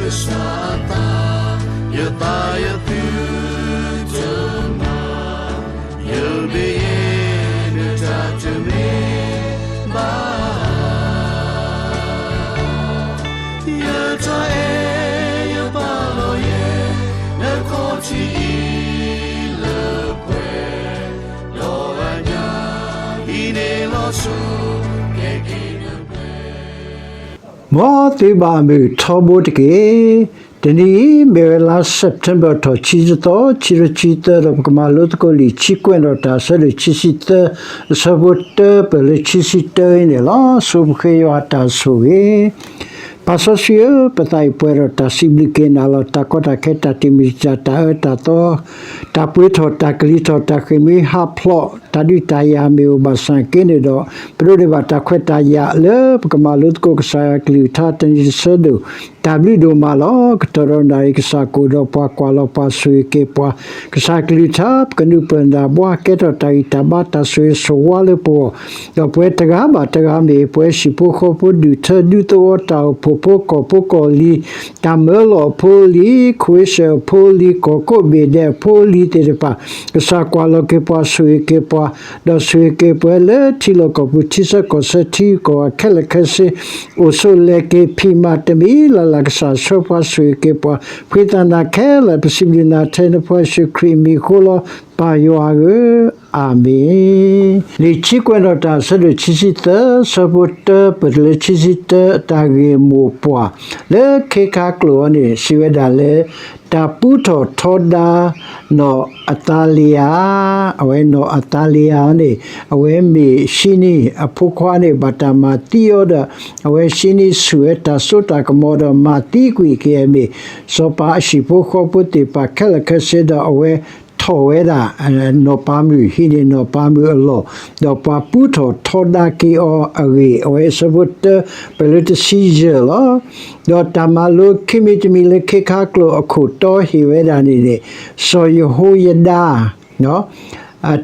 ကစၢ်အသး, ယသးယသုတမၤ, ယမ့ၢ်ယဲနတၢ်တမ့ၢ် ဘၣ်, ယတၢ်အဲၣ်ယပာ်လီၤယဲ နခီၣ်ထံးအံၤလၢပှဲၤ, ဒီးအညၣ်အံၤန့ၣ်လီၤဆီ ကဲက့ၤနပှဲၤ မ်သုဘၣ်မုာ်ထီဘိတက့ၢ်. တနံၤအံၤ မ့ၢ်ဝဲလါ September ထီၣ်ခံဆံသီ, ခံကထိခံဆံသၢ ဒီးပကမၤလိသကိးလံာ် ခံကွဲးနီၣ်တၢ် အဆၢဒိၣ်ခံဆံသၢ, အဆၢဖိတၢ ပၢၢ်လၢခံဆံတၢအံၤန့ၣ်လီၤ. ဆိပဃ့ယွၤတၢ်ဆိၣ်ဂ့ၤ ပၢ်စီဆှံဧၢ, ပသးအံၤပှဲၤဒီးတၢ်စံးဘျုးက့ၤနၤလီၤ. တၢ်ကီတၢ်ခဲ တၢ်တံာ်မုၢ်တံာ်တာ် တၢ်အၢတၢ်သီ, တၢ်ပှ့ၤထီၣ် တၢ်ကလံၤထီၣ် တၢ်ဃ့ၢ်မှံဟးဖျိး တၢ်ဒုးတၢ်ယၤမ့ၢ်အိၣ်ဘၣ်ဆၣ်က့န့ၣ်ဒီး, ပဒိးန့ၢ်ဘၣ်တၢ်ခွဲးတၢ်ယာ်လၢပကမၤလိသကိးကစၢ်ယွၤကလုၢ်ကထါ တနံၤတဆၢဒိၣ်, တၢ်ဘျုးဒိၣ်မးလီၤ. ကတီၢ်ဒီးနၣ်ရံၣ် ကစၢ်ကအိၣ်ဒီးပှၤ ကွၢ်လီၤပှၤ ဆိၣ်ဂ့ၤက့ၤပှၤ, ကစၢ်ကလုၢ်ကထါ ပကနုာ်ပၢၢ်နၢ်ဘှါ ကဲထီၣ်တၢ်ဂံၢ်တၢ်ဘါ တၢ်ဆိၣ်ဂ့ၤဆိၣ်ဝါလၢပဂီၢ်, ဒီးပဝဲတဂၤဘၣ်တဂၤမ့ၢ် ပဝဲဟံၣ်ဖိဃီဖိ ဒူၣ်ထၢဒူသဝီ တၢ်အိၣ်ဖှိၣ်ဖိ ကီၢ်ဖိကီၢ်လံၤ, တၢ်မၢလီၤအဖိအလံၤ, ခိၣ်ဝ့စၢၣ်အဖိအလံၤ, ကီၢ်ခိၣ်ဘ့ၣ်ဒဲးအဖိအလံၤသ့ၣ်တဖၣ်, ကစၢ်ကွၢ်လီၤက့ၤပှၤ ဆိၣ်ဂ့ၤက့ၤပှၤ, ဒီးဆိၣ်ဂ့ၤက့ၤပှၤလၢထံလီၢ်ကီၢ်ပူၤ ထံဆၢကီၢ်ဆၢ ထံဂုၤကီၢ်ဂၤခဲလၢာ်ခဲဆ့ အိၣ်ဆိးလဲၤက့ၤ ဖံးမၤတမံၤလၢ်လၢ် ကစၢ်ဆှၢပှၤ ဆိၣ်ဂ့ၤက့ၤပှၤ, ဖှံသးနၤခဲလၢာ် ပစံးဘျုးနၤထဲနဖိယ့ၣ်ၡူးခရံာ်အမံၤအဃိလီၤ. ပၢ်ယွၤဧၢ, အၤမ့ၣ်. လံာ်ခံကွဲးနီၣ်တၢ် အဆၢဒိၣ်ခံဆံသၢ, ဆၢဖိတၢ ပၢၢ်လၢခံဆံတၢ, တၢ်ဂ့ၢ်မိၢ်ပှၢ် လၢခ့ခါကျိာ်အံၤန့ၣ် စံးဝဲဒၣ်လၢ တၢ်ပူထီၣ်ထီဒါ နီၢ်အသးလံယၤ, အဝဲနီၢ်အသးလံယၤန့ၣ် အဝဲမ့ၢ်ၡံနံၣ်အဖိခွါန့ၣ် ဘၣ်တၢ်မၤသံအီၤဒီး အဝဲၡံနံၣ်ဆူၣ်ဝဲတၢ်စိတၢ်ကမီၤဒီး မၤသံကွံာ်က့ၤအမ့ၢ် စီၤပၤအဟံၣ်ဖိဃီဖိသ့ၣ်တဖၣ်ခဲလၢာ်ခဲဆ့ဒီး အဝဲထီၣ်ဝဲဒၣ် နီၢ်ပၤမုၣ် ဟံးန့ၢ်နီၢ်ပၤမုၣ်အလီၢ်, ဒီးပှၤပူထီၣ်ထီဒါက့ၤအီၤအဂ့ၢ် အဝဲအဆၢဖိတၢ ပၢၢ်လၢတဆံယဲၢ်လီၤ. ဒီးတၢ်မၤလိခံမံၤတမံၤလၢခ့ခါကျိာ်အခိၣ်တီဟ့ၣ်ဝဲဒၣ်န့ၣ်န့ၣ် စီၤယဟိယဒါ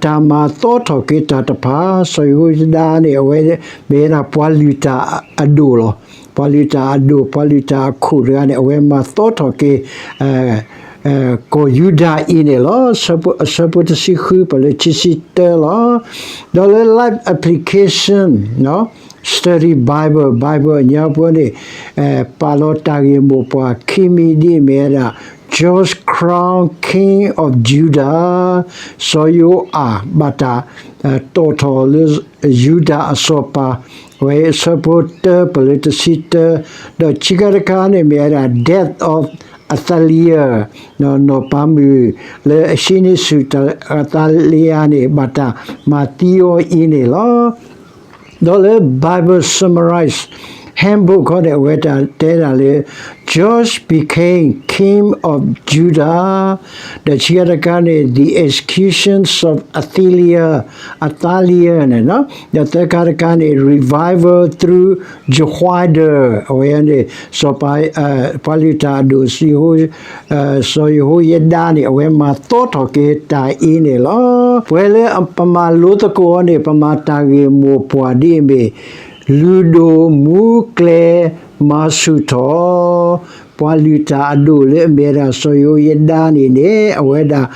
တၢ်မၤသီထီၣ်က့ၤတၢ်တဖၣ်, စီၤယဟိယဒါန့ၣ် အဝဲမ့ၢ်ဝဲဒၣ်ပှၤလုၢ်တၢ်အဒိၣ်လီၤ. ပှၤလုၢ်တၢ်အဒိၣ် ပှၤလုၢ်တၢ်အခိၣ်တဂၤန့ၣ် အဝဲမၤသီထီၣ်က့ၤ ကီၢ်ယူဒၤအံၤန့ၣ်လီၤ. အဆၢဖိတဆံဃု ပၢၢ်လၢခံဆံတၢလီၤ. ဒီးလၢ Life Application Study Bible, Bible အညါပူၤန့ၣ် ပာ်လီၤတၢ်ဂ့ၢ်မိၢ်ပှၢ်ခံမံၤဒ်အမ့ၢ်ဝဲဒၣ် Josiah crowned king of Judah, စီၤယိၤအၤဘၣ်တၢ်တီၣ်ထီၣ်လၢယူဒၤအစီၤပၤ, အဝဲအဆၢဖိတၢ ပၢၢ်လၢတဆံတၢ, ဒီးခံခါတခါန့ၣ်မ့ၢ်ဝဲဒၣ် Death of Athaliah, နီၢ်ပၤမုၣ်လၢအဟံးန့ၢ်ဆူၣ် Athaliah န့ၣ် ဘၣ်တၢ်မၤသံအီၤအံၤန့ၣ်လီၤ. ဒီးလၢ Bible Summarize Handbook ခီန့ၣ် အဝဲတၢ်တဲဒၣ်လၢ Joash became king of Judah, ဒီးခံခါတခါန့ၣ် The Executions of Athaliah, Athaliah န့ၣ်, ဒီးသၢခါတခါန့ၣ် Revival through Jehoiada, အဝဲန့ၣ် စီၤပၤ ပှၤလုၢ်တၢ်အဒိၣ် စီၤယဟိယဒါန့ၣ် အဝဲမၤသီထီၣ်က့ၤတၢ်အံၤန့ၣ်လီၤ. ပဝဲလၢပမၤလိသကိးအီၤန့ၣ် ပမၤတၢ်ဂ့ၢ်မိၢ်ပှၢ်ဒ်အမ့ၢ် လုၢ်ဒိၣ်မူကျဲမၤဆူၣ်ထီၣ်, ပှၤလုၢ်တၢ်အဒိၣ်လၢအမ့ၢ်ဝဲဒၣ်စီၤယဟိယဒါန့ၣ်န့ၣ် အဝဲဒၣ်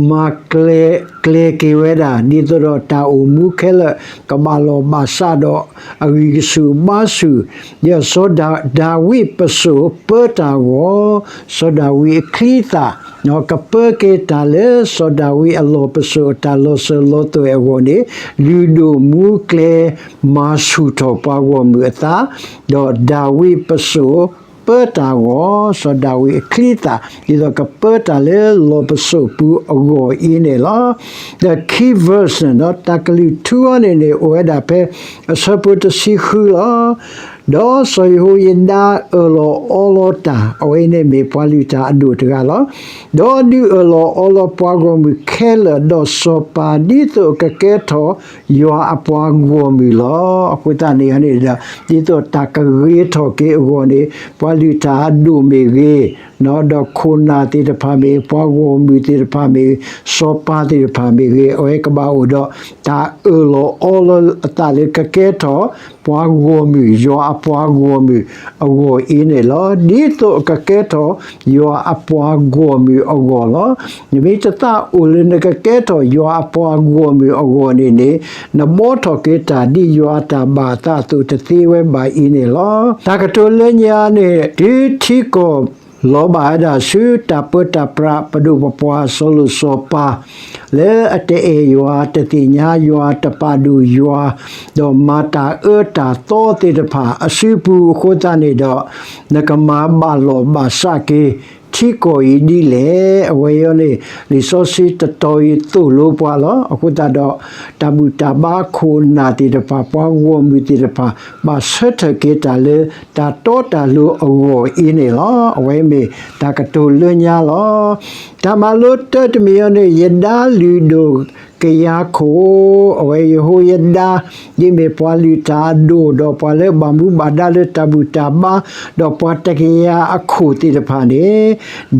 မၤကျဲၤက့ၤဝဲဒၣ် ဒ်သိးဒီးတၢ်အိၣ်မူခဲလၢာ် ကဘၣ်လီၢ်ဘၣ်စးဒီးအဂံၢ်ကဆူၣ်ဘါဆူၣ်, ဒီးစီၤဒၤဝံးပစိာ်ပၢတၢ်အဂီၢ်, စီၤဒၤဝံးအချံအသၣ် ကပၢက့ၤတၢ်လၢစီၤဒၤဝံးအလီၢ်ပစိာ်အတၢ်လီၤစၢၤလီၤသွဲၣ်အဂီၢ်န့ၣ် လုၢ်ဒိၣ်မူကျဲၤမၤဆူၣ်ထီၣ်ပှၤဂီၢ်မုၢ်အသး, ဒီးဒၤဝံးပစိာ်ပၢတၢ်အဂီၢ်, စီၤဒၤဝံးအချံအသၣ် ဒ်သိးကပၢတၢ်လၢလီၢ်ပစိာ်ပူၤအဂီၢ်အံၤန့ၣ်လီၤ. ဒီး key verse န့ၣ်ဒီး တၢ်ကလုၢ်ထူအံၤန့ၣ်န့ၣ် အိၣ်ဝဲဒၣ်ဖဲအဆၢဖိတဆံဃုလီၤ. ဒီးစီၤယဟိယဒါအၢၣ်လီၤအီလီၤတၢ်, အဝဲအံၤန့ၣ်မ့ၢ်ပှၤလုၢ်တၢ်အဒိၣ်တဂၤလီၤ. ဒီးဒုးအၢၣ်လီၤအီလီၤပှၤဂီၢ်မုၢ်ခဲလၢာ် ဒီးစီၤပၤဒ်သိးကကဲထီၣ်ယွၤအပှၤဂီၢ်မုၢ်လီၤ. အဃိသတးန့ၣ်န့ၣ်ဒီး ဒ်သိးတၢ်ကဂ့ၤထီၣ်က့ၤအဂီၢ်န့ၣ် ပှၤလုၢ်တၢ်အဒိၣ်မ့ၢ်ဂ့ၤ, ဒီးခိၣ်နၢ်သ့ၣ်တဖၣ်မ့ၢ်ဂ့ၤ, ပှၤဂီၢ်မုၢ်သ့ၣ်တဖၣ်မ့ၢ်ဂ့ၤ, စီၤပၤသ့ၣ်တဖၣ်မ့ၢ်ဂ့ၤ, အဝဲကဘၣ်အိၣ်ဒီးတၢ်အၢၣ်လီၤအီလီၤအသးလၢကကဲထီၣ် ပှၤဂီၢ်မုၢ်ယွၤ ပှၤဂီၢ်မုၢ်အဂီၢ်အံၤန့ၣ်လီၤ. ဒ်သိးအကကဲထီၣ်ယွၤအပှၤဂီၢ်မုၢ်အဂီၢ်လီၤ. နမ့ၢ်တသးအိၣ်လၢနကကဲထီၣ်ယွၤအပှၤဂီၢ်မုၢ်အဂီၢ်န့ၣ်န့ၣ်, နဘှီထီၣ်က့ၤတၢ်ဒ်ယွၤအတၢ်ဘၣ်အသးအသိးတသ့ဝဲဘၣ်အံၤန့ၣ်လီၤ. တၢ်ကတိၤလၢညါန့ၣ် တုၤထံကီၢ် လီၤဘၣ်ဝဲဒၣ်ဆူတၢ်ပၢတၢ်ပြး ပဒိၣ်ပပှၢ်စီၤလိၤစီၤပၤ လၢအတအဲၣ်ယွၤ, တသ့ၣ်ညါယွၤ, တပာ်ဒိၣ်ယွၤ, ဒီးမၤတၢ်အၢတၢ်သီသ့ၣ်တဖၣ်အစုပူၤအဃိသတးန့ၣ်ဒီး, နကမၤဘၣ်လီၢ်ဘၣ်စးက့ၤ ထံကီၢ်အံၤဒ်လဲၣ်. အဝဲအံၤန့ၣ် လံာ်စီဆှံတတီၤအံၤသိၣ်လိပှၤလီၤ. အဃိသတးဒီး တၢ်ဘူၣ်တၢ်ဘါခိၣ်နၢ်သ့ၣ်တဖၣ် ပှၤဂီၢ်မုၢ်သ့ၣ်တဖၣ် ဘၣ်ဆၢထၢၣ်က့ၤတၢ်လၢ တၢ်တီတၢ်လိၤအဂီၢ်အံၤန့ၣ်လီၤ. အဝဲမ့ၢ်တၢ်ကတိၤလၢညါလီၤ. တၢ်မၤလိတၢတမံၤအံၤန့ၣ် ယဒါလုၢ်ဒိၣ်ကယၤခိၣ်, အဝဲယဟိယဒါ ဒ်မ့ၢ်ပှၤလုၢ်တၢ်အဒိၣ် ဒီးပှၤလၢဘၣ်မူဘၣ်ဒါလၢတၢ်ဘူၣ်တၢ်ဘါ ဒီးပှၤတကယၤအခိၣ်သ့ၣ်တဖၣ်န့ၣ်,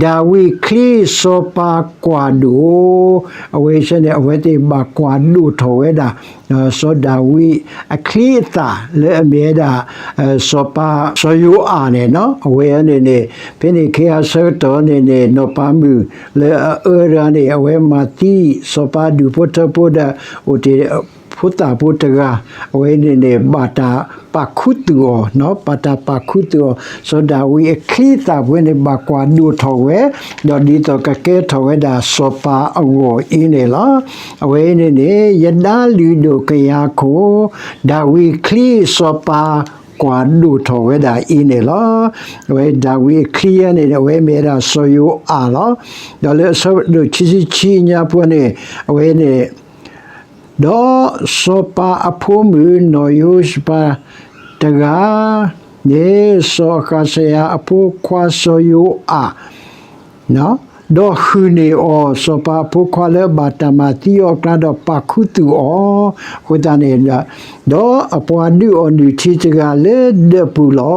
ဒၤဝံးချံစီၤပၤကွၢ်ဒိၣ်, အဝဲဆဲန့ၣ် အဝဲသ့ၣ်ဘၣ်ကွၢ်ဒိၣ်ထီၣ်ဝဲဒၣ် စီၤဒၤဝံးအချံအသၣ်လၢအမ့ၢ်ဝဲဒၣ် စီၤပၤ စီၤယိၤအၣ်န့ၣ်နီၤ, အဝဲန့ၣ်န့ၣ် ဖဲန့ၣ်ခ့ဟးဆၢကတီၢ်န့ၣ်န့ၣ် နီၢ်ပၤမုၣ်လၢအအၢတဂၤန့ၣ် အဝဲမၤသံစီၤပၤဒူၣ်ဖိထၢဖိဒီး အိၣ်တ့ၢ်ဖိသၣ်ဖိတဂၤ, အဝဲန့ၣ်န့ၣ် ဘၣ်တၢ်ပာ်ခူသူၣ်အီၤ, ဘၣ်တၢ်ပာ်ခူသူၣ်အီၤ စီၤဒၤဝံးအချံအသၣ်ပဝဲန့ၣ် ဘၣ်ကွၢ်ဒိၣ်ထီၣ်ဝဲ, ဒီးဒ်သိးကကဲထီၣ်ဝဲဒၣ်စီၤပၤအဂီၢ်အံၤန့ၣ်လီၤ. အဝဲအံၤန့ၣ်န့ၣ် ယဒါလုၢ်ဒိၣ်ကယၤခိၣ်, ဒၤဝံးအချံစီၤပၤကွၢ်ဒိၣ်ထီၣ်ဝဲဒၣ်အံၤန့ၣ်လီၤ. အဝဲဒၤဝံးအချံအံၤန့ၣ် အဝဲမ့ၢ်ဝဲဒၣ်စီၤယိၤအၣ်လီၤ. ဒီးလၢအဆၢဒိၣ်ခံဆံခံညါပူၤန့ၣ် အဝဲန့ၣ် ဒီးစီၤပၤအဖိမုၣ်နီၢ်ယိၤၡဖးတဂၤန့ၣ် စီၤအဃးစယၤအဖိခွါစီၤယိၤအၣ် ဒီးဟုၣ်န့ၢ်အီၤ စီၤပၤအဖိခွါလၢအဘၣ်တၢ်မၤသံအီၤအကျါ ဒီးပာ်ခူသူၣ်အီၤ, အဃိသတးန့ၣ် ဒီးအပှၤဒုးအီၤနုၢ်ထံတဂၤလၢဒၢးပူၤလီ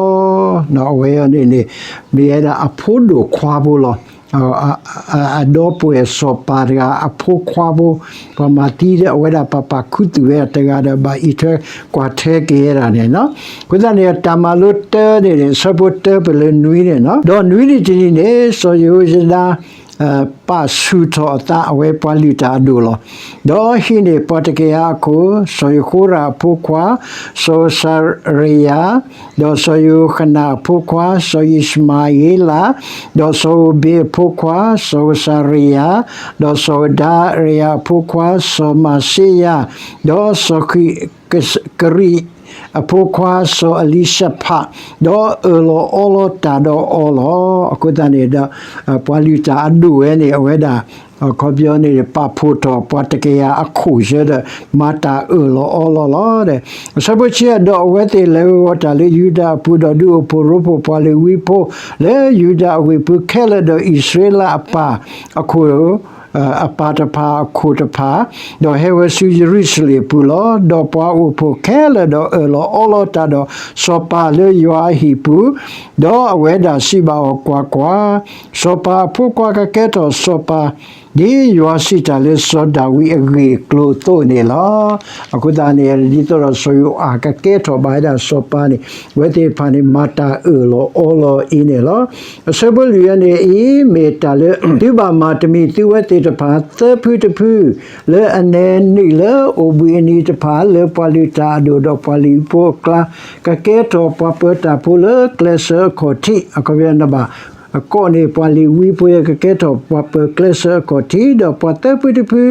ၤ. အဝဲအံၤန့ၣ်န့ၣ် မ့ၢ်ဝဲဒၣ်အဖိဒိၣ်ခွါဖိလီၤ. အဒီပုၢ်ဝဲၢ်စီၤပၤတဂၤအဖိခွါဖိ, ပှၤမၤသံဒီးအဝဲဒၣ်ပှၤပာ်ခူသူၣ်ဝဲဒၣ်တဂၤဒီး ဘၣ်အံးထွဲကွၢ်ထွဲက့ၤဝဲဒၣ်န့ၣ်နီၤ. အဃိသတးန့ၣ် တၢ်မၤလိတၢန့ၣ်န့ၣ် အဆၢဖိတၢပလၢနွံန့ၣ်နီၤ, ဒီးနွံနံၤတနံၤန့ၣ် စီၤယဟိယဒၤ ပာ်ဆူၣ်ထီၣ်အသး အဝဲပှၤလုၢ်တၢ်အဒိၣ်လီၤ. ဒီးဟံးန့ၢ်ပှၤတကယၤအခိၣ်, စီၤယဃိရၣ်အဖိခွါ စီၤဧစရယၤ, ဒီးစီၤယိၤဃနၣ်အဖိခွါ စီၤယံၡမၤဧ့လး, ဒီးစီၤဧူဘ့းအဖိခွါ စီၤဧစရယၤ, ဒီးစီၤဧဒၤရယၤအဖိခွါ စီၤမၤၡ့ယၤ, ဒီးစီၤဃံးကရံး အဖိခွါစီၤအလံၡဖး, ဒီးအၢၣ်လီၤအီလီၤတၢ်ဒီးအီၤလီၤ. အဃိသတးန့ၣ်ဒီး ပှၤလုၢ်တၢ်အဒိၣ်ဝဲန့ၣ် အဝဲဒၣ် အခီပညီန့ၣ် ပာ်ဖှိၣ်ထီၣ်ပှၤတကယၤအခိၣ်ဆၢဒီး မၤတၢ်အၢၣ်လီၤအီလီၤလီၤ. အဆၢဖိဆံယဲၢ် ဒီးအဝဲသ့ၣ်လဲၤဂီၤတၢ်လၢယူဒၤအပူၤ ဒီးဒုးအိၣ်ဖှိၣ်ရိဖှိၣ်ပှၤလ့ၤဝံဖိ လၢယူဒၤအဝ့ၢ်ပူၤခဲလၢာ်ဒီးအံၣ်စရ့လးအပၢ်အခိၣ် အပၢ်တဖၣ်အခိၣ်တဖၣ်, ဒီးဟဲဝဲဆူယရူၤၡလ့ၣ်အပူၤလီၤ. ဒီးပှၤအိၣ်ဖှိၣ်ခဲလၢာ်ဒီးအၢၣ်လီၤအီလီၤတၢ်ဒီး စီၤပၤလၢယွၤအဟံၣ်ပူၤ, ဒီးအဝဲဒၣ်စံးဘၣ်အီၤ, ကွၢ်ကွၢ်, စီၤပၤအဖိခွါကကဲထီၣ်စီၤပၤ ဒ်ယွၤစံးတၢ်လၢစီၤဒၤဝံးအဂ့ၢ်အကျိၤအသိးန့ၣ်လီၤ. အဃိသတးန့ၣ် ဒ်သိးဒီးစီၤယိၤအၣ်ကကဲထီၣ်ဘၣ်ဝဲဒၣ်စီၤပၤန့ၣ် အဝဲသ့ၣ်တဖၣ်န့ၣ် မၤတၢ်အၢၣ်လီၤအီလီၤအံၤန့ၣ်လီၤ. အဆၢဖိလွံၢ်အံၤန့ၣ် အံၤမ့ၢ်တၢ်လၢ သုဘၣ်မၤတမံၤ သုဝဲသ့ၣ်တဖၣ် သၢဖုတဖု လၢအနဲနုာ်လၢအိၣ်ဘှံးအနံၤတဖၣ် လၢပှၤလုၢ်တၢ်အဒိၣ်ဒီးပှၤလ့ၤဝံဖိအကျါ ကကဲထီၣ်ပှၤပၢၤတၢ်ဖိလၢကျဲစၢၤအခီၣ်ထံး, အခီပညီနဘၣ် ကိးန့ၢ်ပှၤလ့ၤဝံဖိ ကကဲထီၣ်ပှၤပၢၤကျဲစၢၤအခီၣ်ထံး, ဒီးပှၤသၢဖုတဖု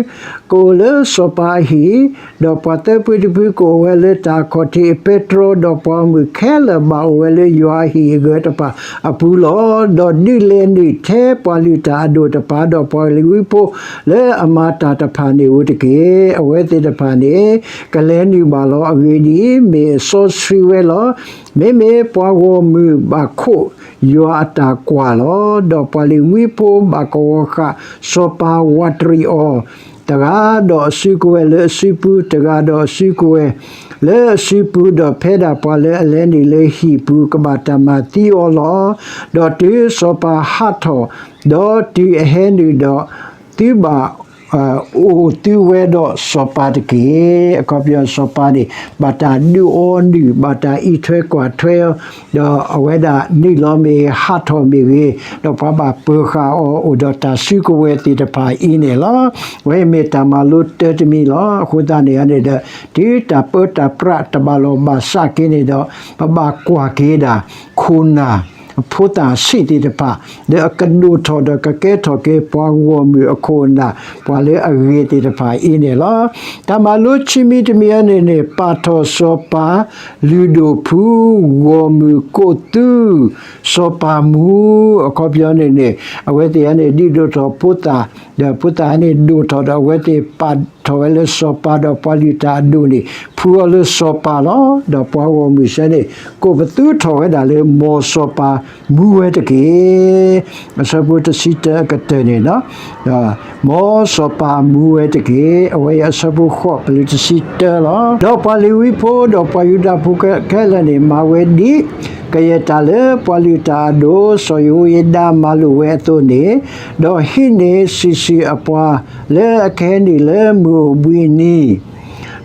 ကအိၣ်လၢစီၤပၤအဟံၣ်, ဒီးပှၤသၢဖုတဖု ကအိၣ်ဝဲလၢတၢ်အခီၣ်ထံးအပဲတြီ, ဒီးပှၤဂီၢ်မုၢ်ခဲလၢာ်ဘၣ်အိၣ်ဝဲလၢယွၤအဟံၣ်အဂၢၢ်တဖၣ်အပူၤလီၤ. ဒီးဒုးလဲၤနုာ်ထဲပှၤလုၢ်တၢ်အဒိၣ်တဖၣ်, ဒီးပှၤလ့ၤဝံဖိလၢအမၤတၢ်တဖၣ်န့ၣ်အိၣ်တက့ၢ်. အဝဲသ့ၣ်တဖၣ်န့ၣ် ကလဲၤနုာ်ဘၣ်လီၤ. အဂ့ၢ်ဒ်အံၤ, မ့ၢ်အစီဆှံဝဲလီၤ. မ့မ့ၢ်ပှၤဂီၢ်မုၢ်ဘၣ်ခိးယွၤအတၢ်ကွၢ်လီၤ. ဒီးပှၤလ့ၤဝံဖိဘၣ်ကဝီၤဃာ်စီၤပၤဝးတရံးအီၤတဂၤ, ဒီးအစုကဝဲၤလၢအစုပူၤတဂၤ, ဒီးအစုကဝဲၤလၢအစုပူၤ, ဒီးဖဲဒၣ်ပှၤလၢအလဲၤနုာ်လၢဟံၣ်ပူၤ ကဘၣ်တၢ်မၤသံအီၤလီၤ. ဒီးတုၤစီၤပၤဟးထီၣ်, ဒီးတုၤအဟဲနုာ်ဒီး, သုဘၣ် အိၣ်သုဝဲဒီးစီၤပၤတက့ၢ်. အခီပညီစီၤပၤန့ၣ် ဘၣ်တၢ်ဒုးအီနုၢ် ဘၣ်တၢ်အံးထွဲကွၢ်ထွဲအီၤ, ဒီးအဝဲဒၣ်နုာ်လီၤမ့ၢ်ဂ့ၤ ဟးထီၣ်မ့ၢ်ဂ့ၤ, ဒီးပှၤဘၣ်ပၢၤဃာ်အီၤအိၣ်ဒီးတၢ်စုကဝဲၤသ့ၣ်တဖၣ်အံၤန့ၣ်လီၤ. အဝဲမ့ၢ်တၢ်မၤလိတၢတမံၤလီၤ. အဃိသတးန့ၣ်န့ၣ်ဒီး တုၤတၢ်ပၢတၢ်ပြးတဘၣ်လီၢ်ဘၣ်စးက့ၤန့ၣ်ဒီး ပဘၣ်ကွၢ်က့ၤဒၣ် ခိၣ်နၢ် ဖိသၣ်ဆံးသ့ၣ်တဖၣ် ဒီးအကဒိၣ်ထီၣ်ဒီးကကဲထီၣ်က့ၤပှၤဂီၢ်မုၢ်အခိၣ်အနၢ် ပှၤလၢအဂ့ၤသ့ၣ်တဖၣ်အံၤန့ၣ်လီၤ. တၢ်မၤလိခံမံၤတမံၤအံၤန့ၣ်န့ၣ် ပာ်ထီၣ်စီၤပၤလုၢ်ဒိၣ်ဖု ဂီၢ်မုၢ်ကိးသူ စီၤပၤမူ အခီပညီန့ၣ်န့ၣ် အဝဲသ့ၣ်အံၤန့ၣ် ဒုးဒိၣ်ထီၣ်ဖိသၣ် ဒီးဖိသၣ်အံၤန့ၣ်ဒိၣ်ထီၣ်ဒီး အဝဲသ့ၣ်ပာ်ထီၣ်ဝဲလၢစီၤပၤဒီးပှၤလုၢ်တၢ်အဒိၣ်န့ၣ် ဖုအီၤလၢစီၤပၤလီၤ. ဒီးပှၤဂီၢ်မုၢ်စဲန့ၣ် ကိးပသူထီၣ်ဝဲဒၣ်လၢ မ်စီၤပၤမူဝဲတက့ၢ်. အဆၢဖိတဆံတၢအကတၢၢ်န့ၣ်လီၤ. မ်စီၤပၤမူဝဲတက့ၢ်. အဝဲအံၤအဆၢဖိဃိး ပလၢတဆံတၢလီၤ. ဒီးပှၤလ့ၤဝံဖိ ဒီးပှၤယူဒၤဖိခဲလၢာ်န့ၣ် မၤဝဲဒ်ကယဲၢ်တၢ်လၢ ပှၤလုၢ်တၢ်အဒိၣ် စီၤယဟိယဒၤမၤလိာ်ဝဲအသိးန့ၣ်, ဒီးဟံးန့ၢ်စုာ်စုာ်အပှၤလၢအကဟဲနုာ်လၢမုၢ်အိၣ်ဘှံးအနံၤ,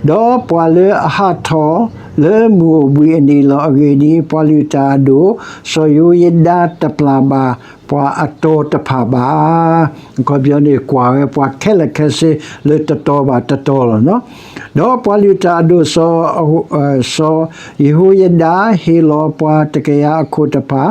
ဒီးပှၤလၢအဟးထီၣ်လၢမုၢ်အိၣ်ဘှံးအနံၤလီၤ. အဂ့ၢ်ဒ်အံၤ, ပှၤလုၢ်တၢ်အဒိၣ် စီၤယဟိယဒၤတပျၢ်ဘၣ်ပှၤအတီၤတဖၣ်ဘၣ်. အခီပညီန့ၣ် ကွၢ်ဝဲပှၤခဲလၢာ်ခဲဆ့လၢတတီၤဘၣ်တတီၤလီၤ. ဒီးပှၤလုၢ်တၢ်အဒိၣ် စီၤယဟိယဒၤ ဟ့ၣ်လီၤပှၤတကယၤအခိၣ်တဖၣ်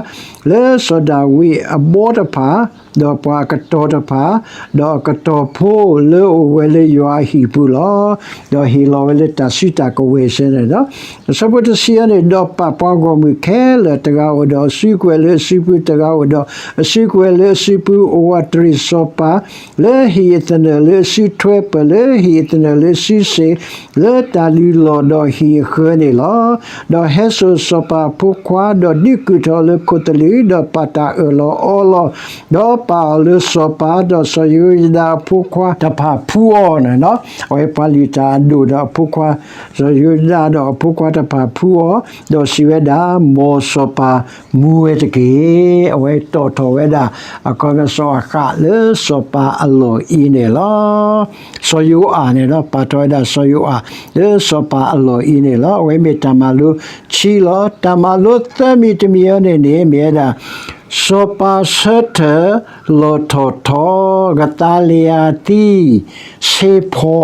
လၢစီၤဒၤဝံးအဘီတဖၣ်, ဒီးပှၤအကတီၤတဖၣ်, ဒီးအကတီၤဖိလၢအအိၣ်ဝဲလၢယွၤအဟံၣ်ပူၤလီၤ. ဒီးဟ့ၣ်လီၤဝဲလၢတၢ်စုတၢ်ကဝဲၤစဲန့ၣ်ဒီး အဆၢဖိတဆံအံၤန့ၣ်, ဒီးပာ်ပှၤဂီၢ်မုၢ်ခဲလၢာ် တဂၤအိၣ်ဒီးအစုကဝဲၤလၢအစုပူၤ, တဂၤအိၣ်ဒီးအစုကဝဲၤလၢအစုပူၤ, အိၣ်ဝးတရံးစီၤပၤ လၢဟံၣ်အသနၢၣ်လၢအစုထွဲပၢၢ်, လၢဟံၣ်အသနၢၣ်လၢအစုစ့ၢ်, လၢတၢ်လုၢ်လီၢ်ဒီးဟံၣ်အဃၢၤန့ၣ်လီၤ. ဒီးဟဲစိာ်စီၤပၤအဖိခွါ, ဒီးဒုးကုာ်ထီၣ်လၢခိၣ်သလုး, ဒီးပာ်တၢ်အၢၣ်လီၤအီလီၤ, ဒီးပာ်အီၤလၢစီၤပၤ, ဒီးစီၤယဟိယဒၤအဖိခွါတဖၣ်ဖှူအီၤန့ၣ်လီၤ. အဝဲပှၤလုၢ်တၢ်အဒိၣ်ဒီးအဖိခွါ, စီၤယဟိယဒၤဒီးအဖိခွါတဖၣ်ဖှူအီၤ, ဒီးစံးဝဲဒၣ်, မ်စီၤပၤမူဝဲတက့ၢ်. အဝဲတီၣ်ထီၣ်ဝဲဒၣ် အခီပညီစီၤအဃးလၢစီၤပၤအလီၢ်အံၤန့ၣ်လီၤ. စီၤယိၤအၤန့ၣ်ဒီး ပာ်ထီၣ်ဝဲဒၣ်စီၤယိၤအၤလၢစီၤပၤအလီၢ်အံၤန့ၣ်လီၤ. အဝဲမ့ၢ်တၢ်မၤလိခံလီၤ. တၢ်မၤလိသၢမံၤတမံၤအံၤန့ၣ်န့ၣ် မ့ၢ်ဝဲဒၣ် စီၤပၤဆၢထၢၣ်လီၢ်ထီၣ်ထီ ကသးလယၤသံ ဆ့ဖီ,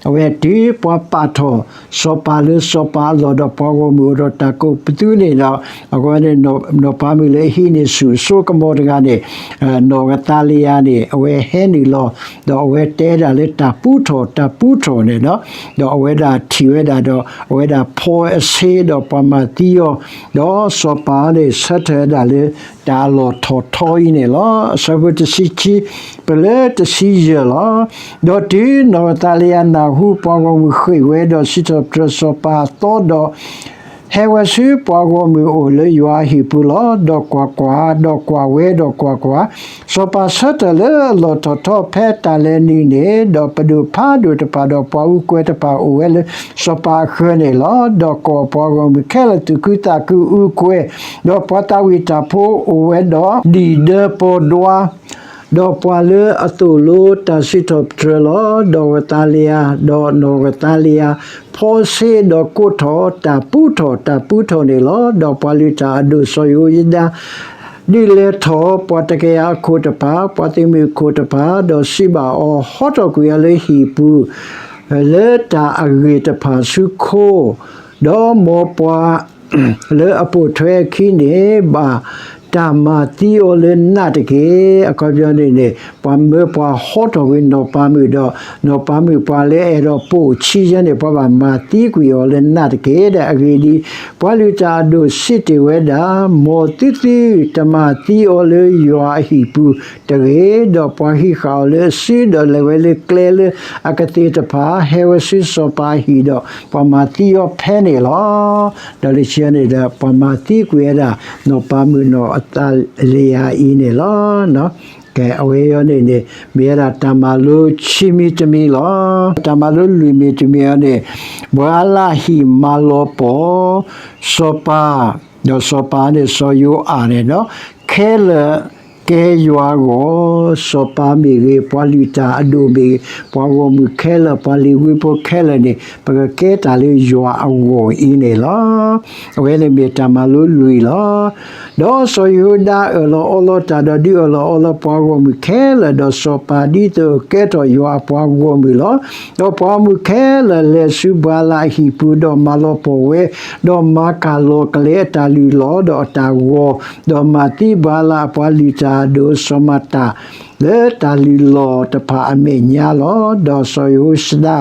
အဝဲတုၤပှၤပာ်ထီၣ် စီၤပၤလၢစီၤပၤအလီၢ်ဒီးပှၤဂီၢ်မုၢ်အိၣ်ဒီးတၢ်ကိးပသူန့ၣ်ဒီး အဃိန့ၣ် နီၢ်ပၤမုၣ်လၢအဟံးန့ၢ်ဆူၣ်စိကမီၤတဂၤန့ၣ် နီၢ်ကသးလယၤန့ၣ် အဝဲဟဲနုာ်လီၤ ဒီးအဝဲတဲဒၣ်လၢတၢ်ပူထီၣ် တၢ်ပူထီၣ်န့ၣ်ဒီး ဒီးအဝဲဒၣ်ထံၣ်ဝဲဒၣ်ဒီး အဝဲဒၣ်ဖီအဆ့ဒီးပှၤမၤသံအီၤ ဒီးစီၤပၤန့ၣ် ဆၢထၢၣ်ဝဲဒၣ်လၢတၢ်အလီၢ်ထီၣ်ထီအံၤန့ၣ်လီၤ. အဆၢဖိတဆံခံ ပလၢတဆံယဲၢ်လီၤ. ဒီးတုၤနီၢ်ကသးလယၤနၢ်ဟူ ပှၤဂီၢ်မုၢ်ဃ့ၢ်ဝဲဒီးစံးထီၣ်ပတြၢၤစီၤပၤအသီဒီး ဟဲဝဲဆူပှၤဂီၢ်မုၢ်အိၣ်လၢယွၤအဟံၣ်ပူၤလီၤ. ဒီးကွၢ်ကွၢ်, ဒီးကွၢ်ဝဲ, ဒီးကွၢ်ကွၢ်, စီၤပၤဆၢထၢၣ်လၢအလီၢ်ထီၣ်ထီဖဲတၢ်လဲၤနုာ်န့ၣ်, ဒီးပဒိၣ်ဖးဒိၣ်တဖၣ်ဒီးပှၤအူကွဲၤတဖၣ်အိၣ်ဝဲလၢစီၤပၤအဃၢၤန့ၣ်လီၤ. ဒီးကီၢ်ပှၤဂီၢ်မုၢ်ခဲလၢာ်သူၣ်ခုသးခုအူကွဲၤ, ဒီးပှၤသးဝံၣ်တၢ်ဖိအိၣ်ဝဲဒီးဒံၣ်ဒၢပီဒွါ ဒီးပှၤလၢအသိၣ်လိတၢ်စံးထီၣ်ပတြၢၤလီၤ. ဒီးကသးလယၤ, ဒီးနီၢ်ကသးလယၤ, ဖီစ့ဒီးကိးထီၣ်တၢ်ပူထီၣ် တၢ်ပူထီၣ်န့ၣ်လီၤ. ဒီးပှၤလုၢ်တၢ်အဒိၣ်စီၤယိယဒၤ ဒုးလဲၤထီၣ်ပှၤတကယၤအခိၣ်တဖၣ်, ပှၤသုးမုၢ်အခိၣ်တဖၣ်, ဒီးစံးဘၣ်အီၤ, ဟီထီၣ်ကွံာ်အီၤလၢဟံၣ်ပူၤ လၢတၢ်အဂ့ၤတဖၣ်ဆူခိ, ဒီးမ်ပှၤ လၢအပိာ်ထွဲအခံန့ၣ် ဘၣ်တၢ်မၤသံအီၤလၢနးတက့ၢ်. အခီပညီန့ၣ်န့ၣ် ပှၤမၢပှၤဟီထီၣ်ကွံာ်နီၢ်ပၤမုၣ်ဒီး နီၢ်ပၤမုၣ်ပှၤလၢအအဲၣ်ဒိးပိာ်ဆံးယဲန့ၣ် ပှၤဘၣ်မၤသံကွံာ်အီၤလၢနးတက့ၢ်ဒီး အဂ့ၢ်ဒ်အံၤ, ပှၤလုၢ်တၢ်အဒိၣ်စံးတ့ၢ်ဝဲဒၣ်, မ်သုသုတမၤသံအီၤလၢယွၤအဟံၣ်ပူၤတဂ့ၤ, ဒီးပှၤဟံးဃာ်အီၤလၢအစုဒီးလဲၤဝဲလၢကျဲလၢအကသ့ၣ်တဖၣ် ဟဲဝဲဆူစီၤပၤအဟံၣ်ဒီး ပှၤမၤသံအီၤဖဲန့ၣ်လီၤ. ဒီးလၢခံန့ၣ်ဒီး ပှၤမၤသံကွံာ်ဝဲဒၣ် နီၢ်ပၤမုၣ်နီၢ်ကသးလယၤအံၤန့ၣ်လီၤ. ကဲ အဝဲအံၤန့ၣ်န့ၣ် မ့ၢ်ဝဲဒၣ်တၢ်မၤလိခံမံၤတမံၤလီၤ. တၢ်မၤလိလွံၢ်မံၤတမံၤအံၤန့ၣ် ပှၤလၢအဟံၣ်မၤလီၤပီၢ် စီၤပၤ, ဒီးစီၤပၤန့ၣ် စီၤယိၤအၤန့ၣ်ဒီး ခဲလၢာ် ကဲယွၤအဂီၢ်, စီၤပၤမ့ၢ်ဂ့ၤ, ပှၤလုၢ်တၢ်အဒိၣ်မ့ၢ်ဂ့ၤ, ပှၤဂီၢ်မုၢ်ခဲလၢာ်, ပှၤလ့ၤဝံဖိခဲလၢာ်န့ၣ် ပကကဲတၢ်လၢယွၤအဂီၢ်အံၤန့ၣ်လီၤ. အဝဲန့ၣ်မ့ၢ်တၢ်မၤလိလွံၢ်လီၤ. ဒီးစီၤယဟိဒၤအၢၣ်လီၤအီလီၤတၢ်, ဒီးဒုးအၢၣ်လီၤအီလီၤပှၤဂီၢ်မုၢ်ခဲလၢာ်, ဒီးစီၤပၤဒ်သိးကဲထီၣ်ယွၤအပှၤဂီၢ်မုၢ်လီၤ. ဒီးပှၤဂီၢ်မုၢ်ခဲလၢာ်လဲၤဆူဘၤလးအဟံၣ်ပူၤ, ဒီးမၤလီၤပှီၢ်ဝဲ, ဒီးမၤကၢ်လီၤကလဲၤအတၢ်လုၢ်လီၢ်, ဒီးအတၢ်ဂီၤ, ဒီးမၤသံဘၤလးအပှၤလုၢ်တၢ်အဒိၣ်စီၤမၤတၢ် လၢတၢ်လုၢ်လီၢ်တဖၣ်အမဲာ်ညါလီၤ. ဒီးစီၤယဟိၣ်ရှဒၤ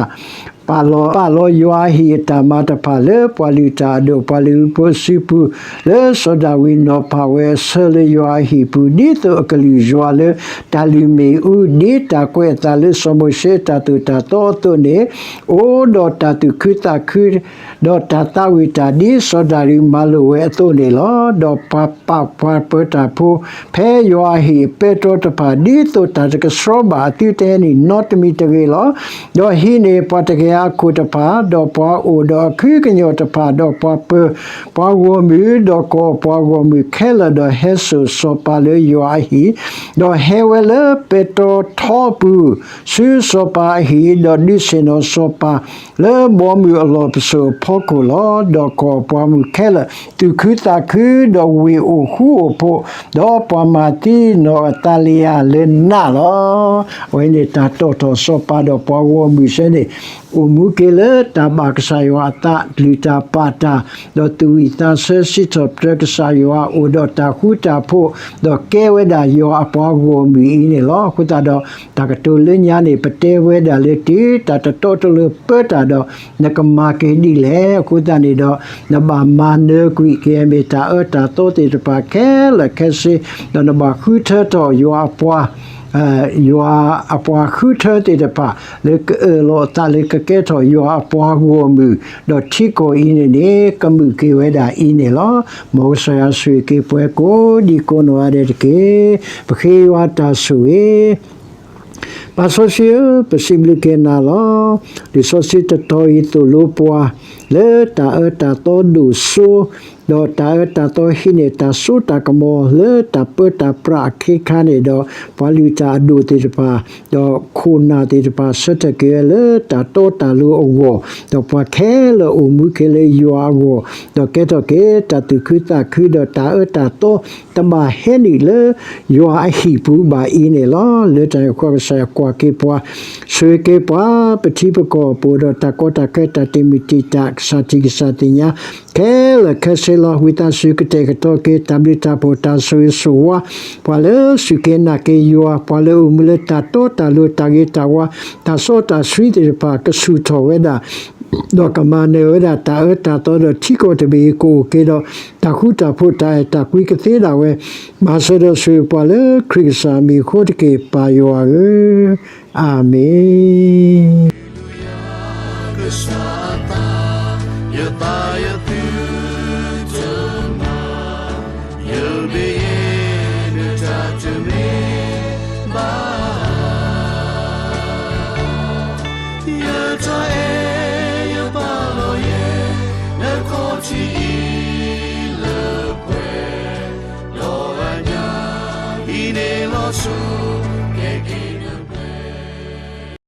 ပာ်လီၤ, ပာ်လီၤယွၤအဟံၣ်အတၢ်မၤတဖၣ်လၢပှၤလုၢ်တၢ်အဒိၣ်, ပှၤလ့ၤဝံဖိအစုပူၤ, လၢစီၤဒၤဝံးနီၤဖးဝဲအဆၢလၢယွၤအဟံၣ်ပူၤ, ဒ်သိးအကလုၢ်ယွၤလၢတၢ်လုၢ်မ့ၣ်အူ, ဒ်တၢ်ကွဲးအသးလၢစီၤမိၤၡ့အတၢ်သိၣ်တၢ်သီအသိးန့ၣ်, အိၣ်ဒီးတၢ်သူၣ်ခုသးခု ဒီးတၢ်သးဝံၣ်တၢ်ဒ်စီၤဒၤဝံးမၤလိာ်ဝဲအသိးန့ၣ်လီၤ. ဒီးပှၤပာ်ပှၤပၢၤတၢ်ဖိ ဖဲယွၤအဟံၣ်အပဲတြီတဖၣ်, ဒ်သိးတၢ်တကဆှီဘၣ်အသုတဟဲနုာ်နီတမံၤတဂ့ၤလီၤ. ဒီးဟံးန့ၢ်ပှၤတကယၤအခိၣ်တဖၣ်, ဒီးပှၤအိၣ်ဒီးအခုကညီၤတဖၣ်, ဒီးပှၤပၢၤပှၤဂီၢ်မုၢ်, ဒီးကိးပှၤဂီၢ်မုၢ်ခဲလၢာ်, ဒီးဟဲစိာ်စီၤပၤလၢယွၤအဟံၣ်, ဒီးဟဲဝဲလၢပဲတြီထီအပူၤ, ဆူစီၤပၤအဟံၣ်, ဒီးဒုးဆ့ၣ်နီၤစီၤပၤ လၢဘီမုၢ်အလီၢ်ပစိာ်အဖီခိၣ်လီၤ. ဒီးကိးပှၤမုၢ်ခဲလၢာ် သူၣ်ခုသးခု, ဒီးဝ့ၢ်အိၣ်ဃူအိၣ်ဖိး, ဒီးပှၤမၤသံနီၢ်အသးလံယၤလၢနးလီၤ. အဝဲန့ၣ်တၢ်တီၣ်ထီၣ်စီၤပၤဒီးပှၤဂီၢ်မုၢ်စ့ၢ်န့ၣ်, အိၣ်မူက့ၤလၢတၢ်ဘၣ်ကစၢ်ယွၤအသး, လုၢ်တၢ်ပာ်တၢ်, ဒီးသူၣ်ဝံၣ်သးဆၢစံးထီၣ်ပတြၢၤကစၢ်ယွၤ, အိၣ်ဒီးတၢ်ဃူတၢ်ဖိး, ဒီးကဲဝဲဒၣ်ယွၤအပှၤဂီၢ်မုၢ်အံၤန့ၣ်လီၤ. အဃိသတးဒီး တၢ်ကတိၤလၢညါန့ၣ် ပတဲဝဲဒၣ်လၢတုၤတၢ်တတီတလိၤပၢတၢ်ဒီး နကမၤက့ၤဒ်လဲၣ်. အဃိသတးန့ၣ်ဒီး နဘၣ်မၤနၢၤကွံာ်က့ၤ မ့ၢ်တၢ်အၢတၢ်သီသ့ၣ်တဖၣ်ခဲလၢာ်ခဲဆ့, ဒီးနဘၣ်ဃုထၢထီၣ်ယွၤအပှၤ ယွၤအပှၤဃုထၢသ့ၣ်တဖၣ် လၢကအၢၣ်လီၤအသးလၢကကဲထီၣ်ယွၤအပှၤဂီၢ်မုၢ်, ဒီးထံကီၢ်အံၤန့ၣ်န့ၣ် ကမုာ်က့ၤဝဲဒၣ်အံၤန့ၣ်လီၤ. မ်ကစၢ်ယွၤဆိၣ်ဂ့ၤက့ၤပှၤကိးဒံကိးနီၢ်ဂၤဒဲးတက့ၢ်. ပဃ့ယွၤတၢ်ဆိၣ်ဂ့ၤ ပၢ်စီဆှံဧၢ, ပစံးဘျုးက့ၤနၤလီၤ. လံာ်စီဆှံတတီၤအံၤသိၣ်လိပှၤ လၢတၢ်အၢတၢ်သီဒိၣ်စိ, ဒီးတၢ်အၢတၢ်သီဟံးန့ၢ်တၢ်စိတၢ်ကမီၤ လၢတၢ်ပၢတၢ်ပြးအခ့ခါန့ၣ်ဒီး ပှၤလုၢ်တၢ်အဒိၣ်သ့ၣ်တဖၣ်, ဒီးခိၣ်နၢ်သ့ၣ်တဖၣ် ဆၢထၢၣ်က့ၤဝဲလၢတၢ်တီတၢ်လိၤအဂီၢ်, ဒီးပှၤခဲလၢာ်အိၣ်မူက့ၤလၢယွၤအဂီၢ်, ဒီးကဲထီၣ်က့ၤတၢ်သူၣ်ခုသးခု ဒီးတၢ်အၢတၢ်သီ တဘၣ်ဟဲနုာ်လၢယွၤအဟံၣ်ပူၤဘၣ်အံၤန့ၣ်လီၤ. လၢတၢ်န့ၣ်အဃိ ကစၢ်ယွၤကွၢ်က့ၤပှၤ, ဆိၣ်ဂ့ၤက့ၤပှၤ, ပထံပကီၢ်ပူၤဒီးတၢ်ကီတၢ်ခဲ တၢ်တမုာ်တံာ်တာ် ကစၢ်ထံၣ်ကစၢ်သ့ၣ်ညါ ခဲလၢာ်ခဲဆ့လီၤ. ဝံသးစူၤကတဲာ်ကတီၤက့ၤ တၢ်ဘျုးတၢ်ဖှိၣ် တၢ်ဆိၣ်ဂ့ၤဆိၣ်ဝါ ပှၤလၢစူၢ်က့ၤနာ်က့ၤယွၤ, ပှၤလၢအိၣ်မူလၢတၢ်တီတၢ်လိၤ တၢ်ဂ့ၤတၢ်ဝါ တၢ်စီတၢ်ဆှံသ့ၣ်တဖၣ် ကဆူၣ်ထီၣ်ဝဲဒၣ် ဒီးကမၤနၢၤဝဲဒၣ်တၢ်အၢတၢ်သီ ဒီးထံကီၢ်တဘ့ၣ်အံၤ ကအိၣ်က့ၤဒီးတၢ်ဃူတၢ်ဖိး တၢ်အဲၣ်တၢ်ကွံကသ့ဒၣ်ဝဲ, မၤစၢၤဒီးဆိၣ်ဂ့ၤပှၤလၢခရံာ်ကစၢ်အမံၤအဃိတက့ၢ် ပၢ်ယွၤဧၢ, အၤမ့ၣ်. ကစၢ်အသး, ယသးယသုတမၤ, ယမ့ၢ်ယဲ နတၢ်တမ့ၢ်ဘၣ်, ယတၢ်အဲၣ်ယပာ်လီၤယဲ နခီၣ်ထံးအံၤလၢပှဲၤ, ဒီးအညၣ်အံၤန့ၣ်လီၤဆိ